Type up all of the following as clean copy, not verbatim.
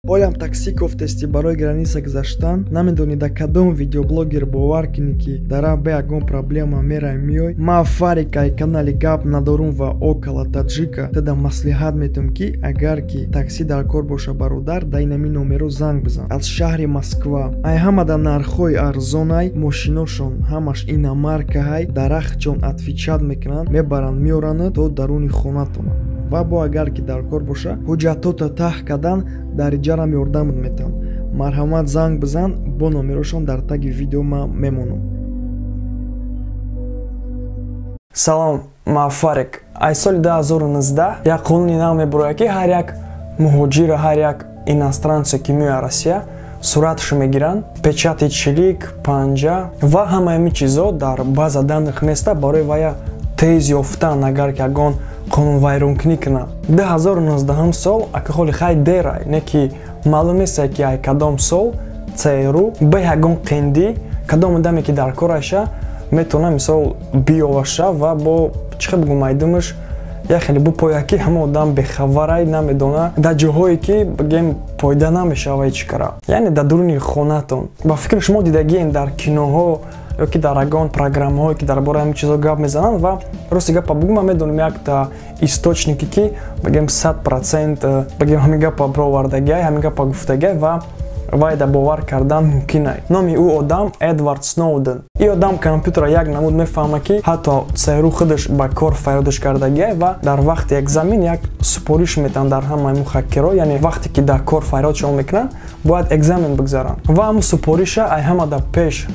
Олям такси кофтести барои граница гузаштан, намедонӣ да кадом видеоблогер бовар кунӣ, ки дар бе ягон проблема мерай миёй. Ма Фарик ай канали Гап надорум ва Около Таджика тада маслиҳат метум, ки агар ки такси дар кор боша, бародар, да инами номеро занг бизан. Аз шаҳри Москва ай ҳамада нархҳои арзонай, мошиношон ҳамаш иномаркаҳай, дарахтчон отвечать мекунанд, мебаранд, меоранд то даруни хонатона. Ва бо агар ки дар кор боша, ҳуҷҷатота таҳ кардан дар иҷарам ёрдамат метавон. Марҳамат, занг бизан, бо номерошон дар таги видео ма мемонам. Салом, ма Фарик. Ай соли 2019 як қонуни нав мебурояд, ки ҳар як муҳоҷира, ҳар як иностранце, ки меояд Россия, сураташо мегиранд, печати чилик, панҷа ва ҳамаи ҳамин чизо дар база данных места барои вая тез ёфтан, агар ки ягон қонунвайронкунӣ кунад. 2019 сол ака холи хай дерай, не ки маълум несте, ки ай кадом сол ЦРУ бе ягон қиндӣ кадом одаме, ки дар кораша, метавона мисол биёваша ва бо чӣ хел бигӯм, майдумаш як хеле бупоя, ки ҳама одам бехабарай, намедона, дар ҷоҳое ки бигем пойда намешава ҳеҷ кара, яъне дар дуруни хонатон. Ба фикри шумо, дидагием дар киноҳо ё ки дар ягон программаҳое, ки дар бораи ҳамин чизо гап мезананд. Ва рости гапа бугӯм, ман медонам якта источнике, ки бигем 100% бигем ҳамин гапа бировардагиай, ҳамин гапа гуфтагиай ва вайда бовар кардан мумкин ай. Номи ӯ одам Эдвард Сноуден. Ин одам компютера як намуд мефаҳма, ки ҳатто ЦРУ худаш ба кор фарёдаш кардагиай. Ва дар вақти экзамен як супориш метаванд дар ҳамаи мухаккиро, яъне вақте ки дар кор фарёдшон мекунанд, бояд экзамен бигзаранд ва ҳамун супориша ай ҳама да пеш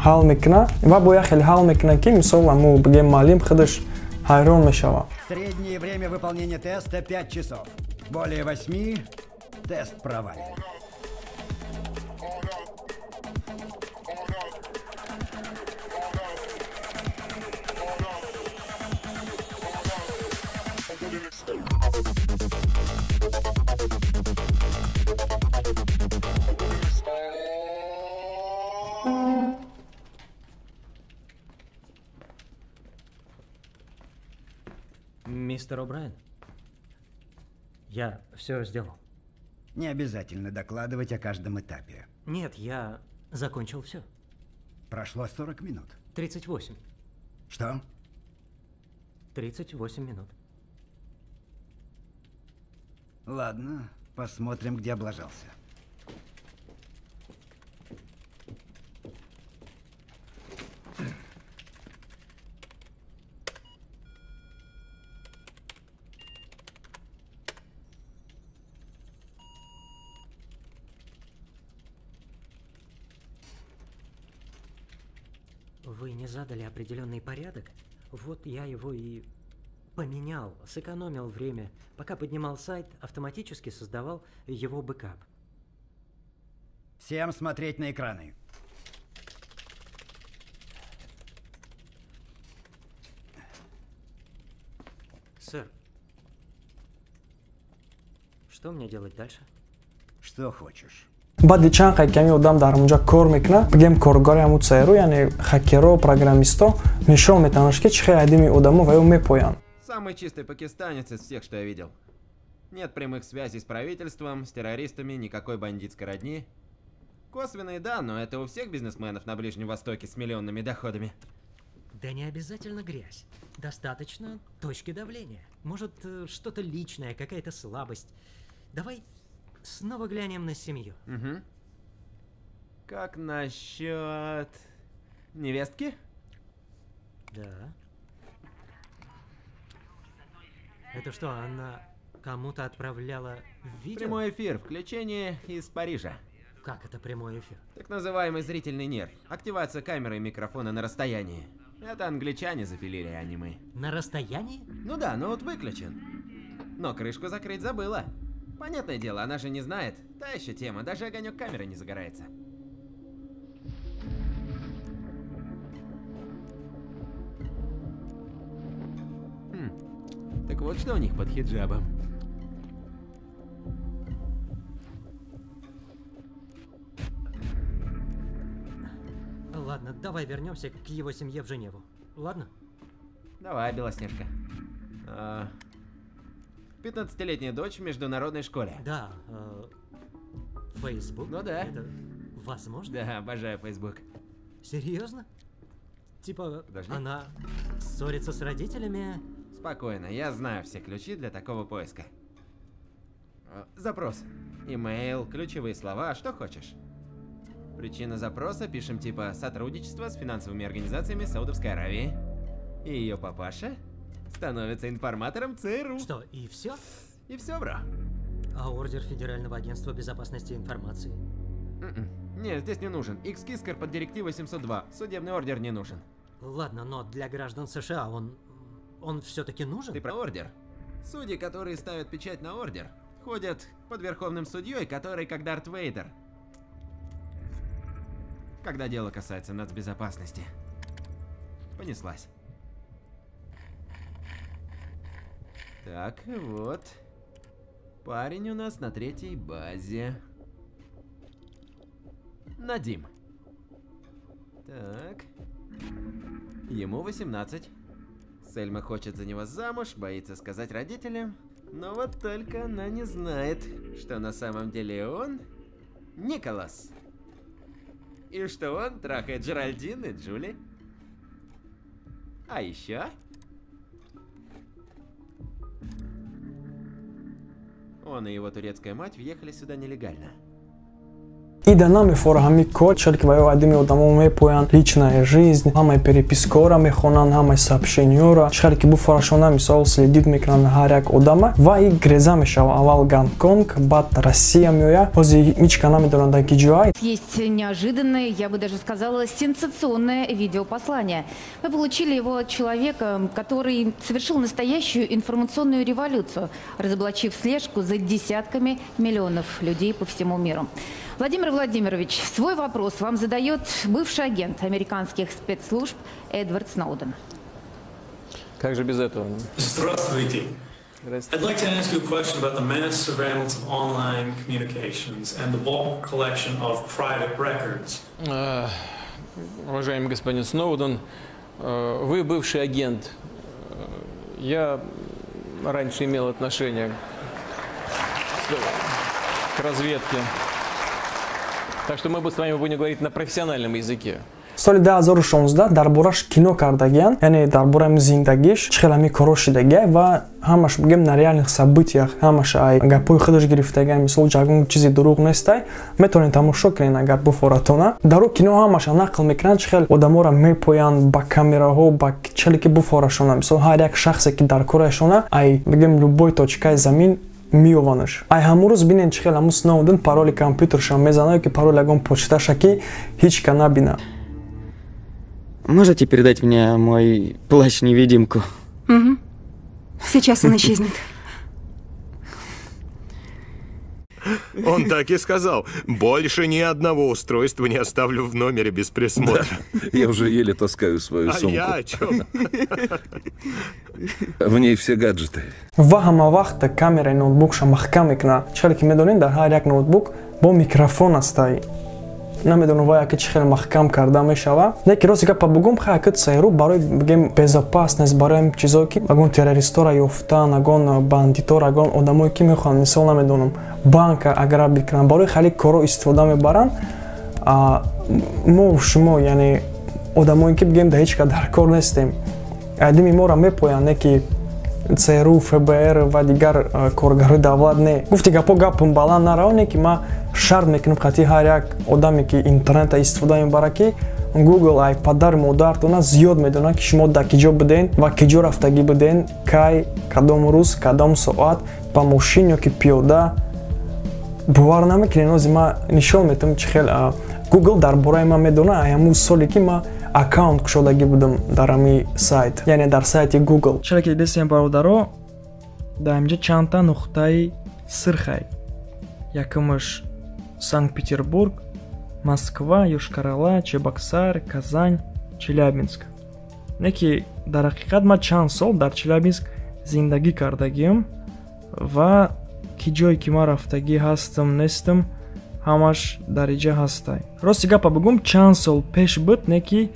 ҳал мекунад ва бо як хеле ҳал мекунад, ки мисол ҳаму бигем муаллим худаш ҳайрон мешавад. Среднее время выполнения теста 5 часов. Более 8 — тест провален. Мистер О'Брайен, я все сделал. Не обязательно докладывать о каждом этапе. Нет, я закончил все. Прошло 40 минут. 38. Что? 38 минут. Ладно, посмотрим, где облажался. Вы не задали определенный порядок, вот я его и поменял, сэкономил время. Пока поднимал сайт, автоматически создавал его бэкап. Всем смотреть на экраны. Сэр, что мне делать дальше? Что хочешь. Баъди чанд қай ки ҳамин одам дар онҷа кор мекунад, бигем коргари ҳамун ЦРУ, яъне хакеро, программисто нишон метавонаш, ки чӣ хел айдими одамо ва ё мепоянд. Самый чистый пакистанец из всех, что я видел. Нет прямых связей с правительством, с террористами, никакой бандитской родни. Косвенные, да, но это у всех бизнесменов на Ближнем Востоке с миллионными доходами. Да не обязательно грязь. Достаточно точки давления. Может, что-то личное, какая-то слабость. Давай снова глянем на семью. Угу. Как насчет невестки? Да. Это что, она кому-то отправляла видео? Прямой эфир, включение из Парижа. Как это прямой эфир? Так называемый зрительный нерв. Активация камеры и микрофона на расстоянии. Это англичане запилили, а не мы. На расстоянии? Ну да, ноут выключен. Но крышку закрыть забыла. Понятное дело, она же не знает. Та еще тема, даже огонек камеры не загорается. Хм. Так вот что у них под хиджабом. Ладно, давай вернемся к его семье в Женеву. Ладно? Давай, Белоснежка. 15-летняя дочь в международной школе. Да. Facebook? Ну да. Это возможно? Да, обожаю Facebook. Серьезно? Типа, Подожди. Она ссорится с родителями? Спокойно, я знаю все ключи для такого поиска. Запрос. Имейл, ключевые слова, что хочешь. Причина запроса пишем типа сотрудничество с финансовыми организациями Саудовской Аравии. И ее папаша становится информатором ЦРУ. Что, и все? И все, бро. А ордер Федерального агентства безопасности информации? Не, здесь не нужен. X-Кискар под директивой 702. Судебный ордер не нужен. Ладно, но для граждан США он все-таки нужен? Ты про ордер? Судьи, которые ставят печать на ордер, ходят под верховным судьей, который как Дарт Вейдер. Когда дело касается нацбезопасности. Понеслась. Так, вот. Парень у нас на третьей базе. Надим. Так. Ему 18. Сельма хочет за него замуж, боится сказать родителям. Но вот только она не знает, что на самом деле он Николас. И что он трахает Джеральдин и Джули. А еще... Он и его турецкая мать въехали сюда нелегально. И да намефора ҳами кор, чаро ки ба ё айдими одамо мепоянд личная жизнь, ҳамаи перепискора мехонанд, ҳамаи сообщениёра, чаро ки буфорашона мисол следит мекунанд ҳар як одама ва и греза мешава. Аввал Гонконг, баъд Россия меояд. Ҳозир ҳичка намедонанд дар ки ҷой. Есть неожиданное, я бы даже сказала, сенсационное видеопослание. Мы получили его от человека, который совершил настоящую информационную революцию, разоблачив слежку за десятками миллионов людей по всему миру. Владимир Владимирович, свой вопрос вам задает бывший агент американских спецслужб Эдвард Сноуден. Как же без этого? Здравствуйте. Здравствуйте. I'd like to ask you a question about the mass surveillance of online communications and the bulk collection of private records. Уважаемый господин Сноуден, вы бывший агент. Я раньше имел отношение к разведке. Так что мы с вами будем говорить на профессиональном языке. Соли 2016 дар бораш кино кардагиян, яъне дар бораи зиндагиш, чӣ хел ҳами коро шидагия ва ҳамаш бигем на реальных событиях, ҳамаш ай гапҳои худаш гирифтагия, мисол ягон чизи дурӯғ нестай, метавонед тамошо кунед агар буфоратона. Дар ӯ кино ҳамаша нақл мекунанд, чӣ хел одаморо мепоянд ба камераҳо, ба чӣ хеле ки буфорашона, мисол ҳар як шахсе ки дар корашона, ай бигем любой точкаи замин меёванаш. Ай ҳамун рӯз бинед чӣ хел ҳамун Сноуден пароли компютерша мезанад ё ки пароли ягон почташа, ки ҳеч ка набина. Можете передать мне мой плащ-невидимку? Угу. Сейчас он исчезнет. Он так и сказал. Больше ни одного устройства не оставлю в номере без присмотра. Да, я уже еле таскаю свою сумку. А я о чем? В ней все гаджеты. Ва ҳама вақт камераи ноутбукша маҳкам мекунад. Чӣ хеле ки медонед, дар ҳар як ноутбук бо микрофон астай. Намедонам вай яке чӣ хел маҳкам карда мешава. Не ки рости гапа бугум, хай яке ЦРУ барои бигем безопасность, барои чизое ки ягон террористора ёфтан, ягон бандитора, ягон одамое ки мехоҳанд, мисол намедонам, банка ограбить кунанд, барои хеле коро истифода мебаранд. Мо шумо, яъне одамое ки бигем дар ҳеҷ ка дар кор нестем, айдими моро мепоянд, не ки ЦРУ, ФБР ва дигар коргарои давлат не. Гуфти гапо гапам баланд нарав, не ки ман шарт мекунам қатъи ҳар як одаме ки интернета истифода мебарад, ки Google ай падар модартона зиёд медонад, ки шумо дар киҷо буден ва киҷо рафтагӣ буден, кай, кадом рӯз, кадом соат, ба мошин ё ки пиёда. Бовар намекунед, ҳозир ман нишон метавам чӣ хел Google дар бораи ман медонад, ай ҳамун соле ки ман аккаунт кушодагӣ будам дар ҳамин сайт, яъне дар сайти Google. Чаро ки дидесем бародаро, дар инҷа чандта нуқтаи сирхай. Якумаш Санкт-Петербург, Москва, Йошкар-Ола, Чебоксар, Казань, Челябинск. Не ки дар ҳақиқат ман чанд сол дар Челябинск зиндагӣ кардагиам ва ки ҷое ки ман рафтагӣ ҳастам, нестам, ҳамаш дар иҷа ҳастай. Рости гапа бигӯм, чанд сол пеш буд, не ки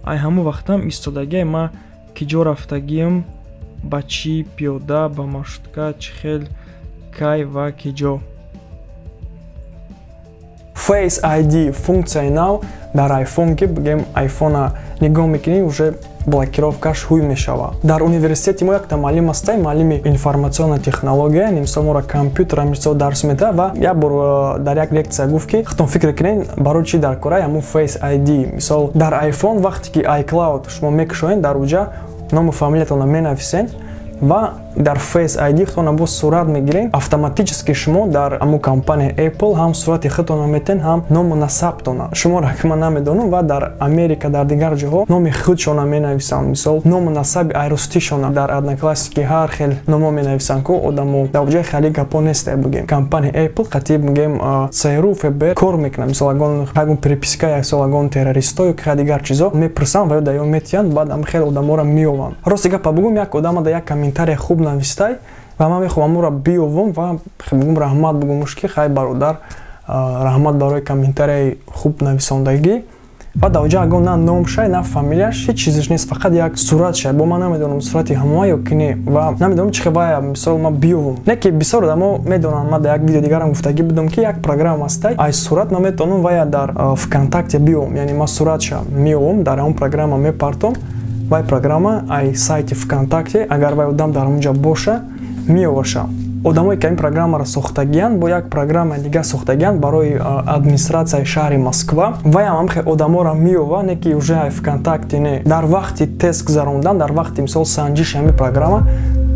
ай ҳамун вақтам истодагиай ман ки ҷо рафтагиам, ба чӣ пиёда, ба маршрутка, чӣ хел, кай ва ки ҷо. Face ID функсияи нав дар iPhone, ки бигем iPhone-а нигоҳ мекунӣ, уже блокировкаш ҳуй мешавад. Дар университети мо якта муаллим ҳастай, муаллими информационная технология, мисол моро компютер мисол дарс медиҳад ва як бор дар як лексия гуфт, ки худтон фикр кунед, барои чӣ дар кораи ҳамун Face ID. Мисол, дар iPhone вақте ки iCloud шумо мекушоед, дар уҷа ному фамилиятонро менависед ва дар Face ID худтонро боз сурат мегиред, автоматически шумо дар ҳамун компания Apple ҳам сурати худтонро метен, ҳам ному насабтона. Шуморо ки ман намедонам, ва дар Америка, дар дигар ҷоҳо номи худшона менависанд, мисол ному насаби айрустишона. Дар Одноклассники ҳар хел номо менависанд ку одамо, дар ҷои хеле гапо несте. Бигем, компания Apple қатъи бигем ЦРУ, ФБР кор мекунад. Мисол, ягон переписка, мисол, ягон террористо ё ки дигар чизо мепурсанд ва ё дар ё метиҳанд, баъд ам хеле одаморо меёванд. Рости гапа бугум, як одама дар як комментария хуб навистай ва ман мехоҳам амуро биёвам ва бугум, раҳмат бугумуш, ки хай, бародар, раҳмат барои комментарияи хуб нависондагӣ. Ва дар оҷа ягон на номшай, на фамилияш, ҳеҷ чизеш нест, фақат як суратшай. Бо ман намедонам, сурати ҳамоа ё ки не, ва намедонам чӣ хел, мисол, ман биёвам. Не ки бисёр одамо медонанд, ман дар як видео дигарам гуфтагӣ будам, ки як программа ҳастай, ай сурат ман метавонам вая дар ВКонтакте биёвам, яъне ман суратша меёвам, дар ҳамон программа мепартом, вай программа ай сайти ВКонтакте, агар вай одам дар онҷа боша, меоваша. Одамое ки ин программаро сохтагиянд, бо як программаи дигар сохтагиянд барои администратсияи шаҳри Москва, ваям ҳамхел одаморо меова, не ки уже ай ВКонтакте не. Дар вақти тест гузарондан, дар вақти, мисол, санҷиши ҳамин программа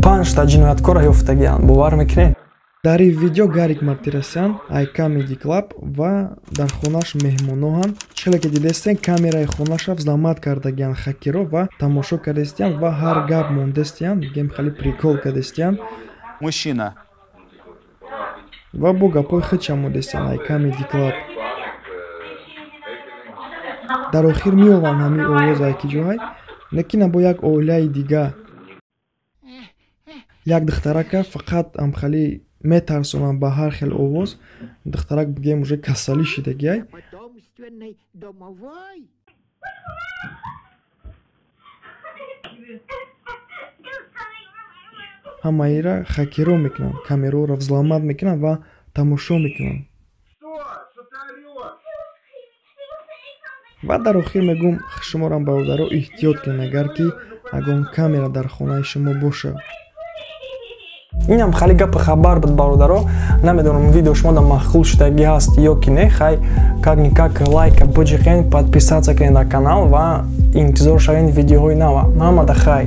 панҷта ҷинояткорро ёфтагиянд, бовар мекунед? Дар ин видео Гарик Мартиросян ай Comedy Club ва дар хонааш меҳмоноҳанд. Чӣ хеле ки дидестен, камераи хонаша взломать кардагиянд хакеро ва тамошо кардестиянд ва ҳар гап мондестиянд, мегем, хеле прикол кардестиянд. Мужчина. Ва бо гапҳои худша мондестиянд ай Comedy Club. Дар охир меованд ҳамин овоз ай ки ҷоҳай, лекин бо як оилаи дига, як духтарака фақат амхали метарсонанд ба ҳар хел овоз. Духтарак, бигем, уже касалӣ шидагиай. Потомственный домовой. Ҳамаира хакеро мекунанд, камераро взломать мекунанд ва тамошо мекунанд. Ва дар охир мегӯм, шуморам, бародаро, эҳтиёт кунед, агар ки ягон камера дар хонаи шумо бошад. Инам хеле гапи хабар буд, бародаро. Намедонам, видео шумо дар маъқул шудагӣ ҳаст ё ки не. Хай, как никак лайка биҷиқен, подписаться кунед дар канал ва интизор шавед видеоҳои нава. Ҳамада хай.